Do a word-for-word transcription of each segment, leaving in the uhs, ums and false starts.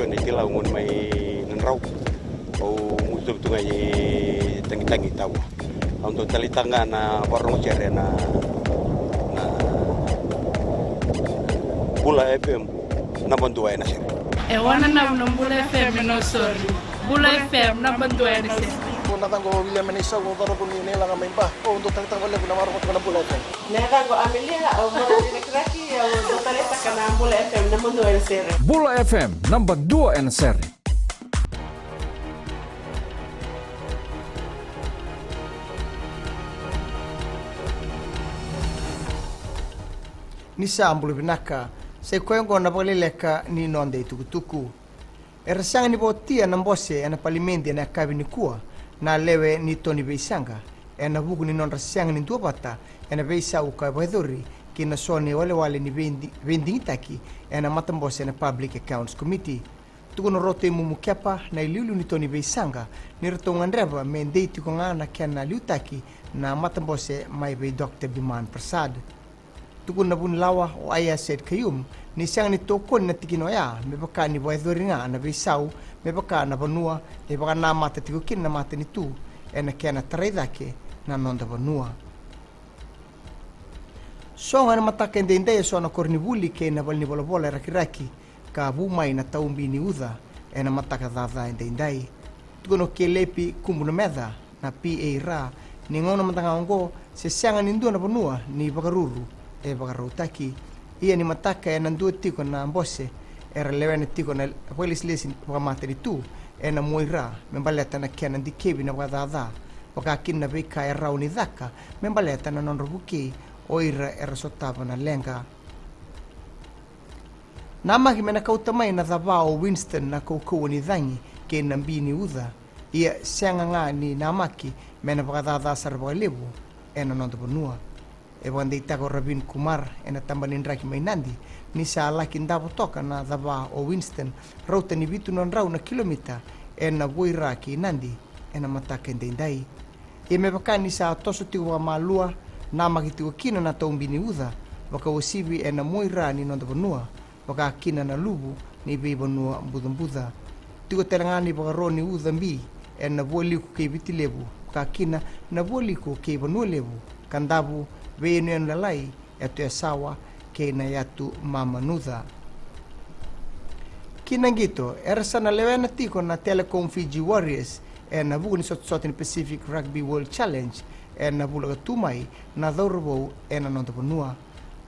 Ni Tilau, gone mai Nadrau. Au mutu tu ga i Tagitagi, Tavua. Au dau taleitaka ga na vakarorogo sere na, na Bula F M, naba dua ena sere. E wananavu na Bula F M e Nausori. Bula F M, naba dua ena sere. Ko na yacaqu o William Meneisau, au cauravou ni Nailaga mai Ba. Au dau taleitaka vakalevu na vakarorogo toka na Bula F M. Na yacaqu o Amelia, au marama ni Rakiraki, au dau taleitaka na Bula F M, naba dua ena sere. Bula F M, naba dua ena sere. Ni sa bula vinaka, sa i koya oqo na vakaleleka ni noda itukutuku. Era sega ni votia na bose ena palimedi ena yakavi nikua na lewe ni to ni veisaqa, ena vuku ni nodra sega ni duavata ena veisau ka vakayacori ki na so na iwalewale ni veidi-, veidigitaki ena matabose na Public Accounts Committee. Tukuna o Roto Imumu Kepa na iliuliu ni to ni veisaqa ni ratou gadreva me dei tiko ga na kena liutaki na matabose mai vei Doctor Biman Prasad. Tukuna na vunilawa o Aiyaz Sayed-Khaiyum ni sega ni tokoni na tikina oya me vaka ni vakayacori ga na veisau me vaka na vanua e vakanamata tiko kina na matanitu ena kena tarai cake na noda vanua. Sogo ena mataka edaidai eso na koronivuli kei na valenivolavola e Rakiraki ka vu mai na taubi ni uca ena mataka caca edaidai. Tukuna o Kelepi Kubunameca na P A ra ni gauna mada ga oqo se sega ni dua na vanua ni vakaruru e vakarautaki. Ia ni mataka ena dua tiko na bose era lewena tiko na vakailesilesi vakamatanitu ena muaira me baleta na kena dikevi na vakacaca, vaka kina na veika e rawa ni caka me baleta na nodra vukei o ira era sotava na leqa. Namaki me na kauta mai na cava o Winston na kaukauwa ni cagi kei na bi ni uca, ia sega ga ni namaki me na vakacaca sara vakalevu ena noda vanua. E vakadeitaka o Ravin Kumar ena taba ni draki mai Nadi ni sa laki davo toka na cava o Winston rauta ni vitu na drau na kilomita ena vuaira kei Nadi ena mataka edaidai. Ia me vaka ni sa toso tiko vakamalua, namaki tiko kina na taubi ni uca, vakauasivi ena muaira ni noda vanua, vaka kina na luvu ni veivanua bucabuca. Tiko tale ga na ivakaro ni uca bi ena Vualiku kei Viti Levu, vaka kina na Vualiku kei Vanua Levu, Kadavu, Veiyanuyanu Lalai, Yatu Yasawa kei na Yatu Mamanuca. Ki na qito, era sa na lewena tiko na Telecom Fiji Warriors ena vuku ni sotasota ni Pacific Rugby World Challenge ena vula ka tu mai na cauravou ena noda vanua.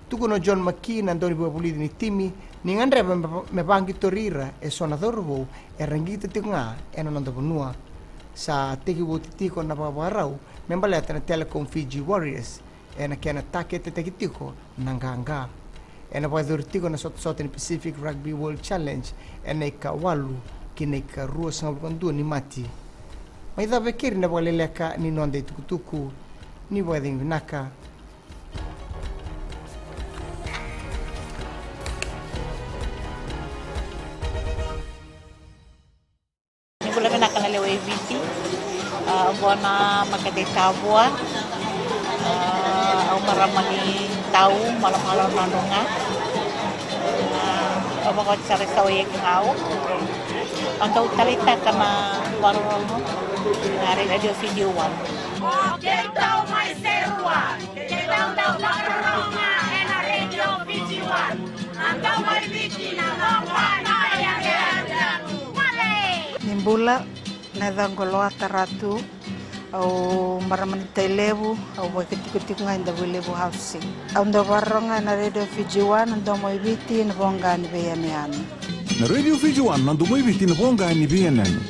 Tukuna o John McKee na dauniveivakavulici ni timi ni gadreva me, me vaqitori ira eso na cauravou era qito tiko ga ena noda vanua. Sa tekivu oti tiko na vakavakarau me baleta na Telecom Fiji Warriors ena kena taketetaki tiko na qaqa. Ena vakayacori tiko na sotasota ni Pacific Rugby World Challenge ena ikawalu ki na ikaruasagavulu ka dua ni Maji. Mai cava e keri na vakaleleka ni noda itukutuku. Ni vakacegu vinaka. Ni bula vinaka na lewe i Viti. A, oqo na makete i Tavua. A, au marama ni Tau, Malomalo, Nadroga. A, au vakaoti sara i Sawaiyaki ga au. Au dau taleitaka na vakarorogo na Radio Fiji One. O keitou mai Serua, keitou dau vakarorogo ena Radio Fiji One. Na domo i Viti, na domo i Viti. Ni bula, na yacaqu o Loata Ratu, au marama ni Tailevu, au vakatikotiko ga e Davuilevu Housing. Au dau vakarorogo ena Radio Fiji One, na domo i Viti, na voqa ni veiyanuyanu. Na Radio Fiji One, na domo i Viti, na voqa ni veiyanuyanu.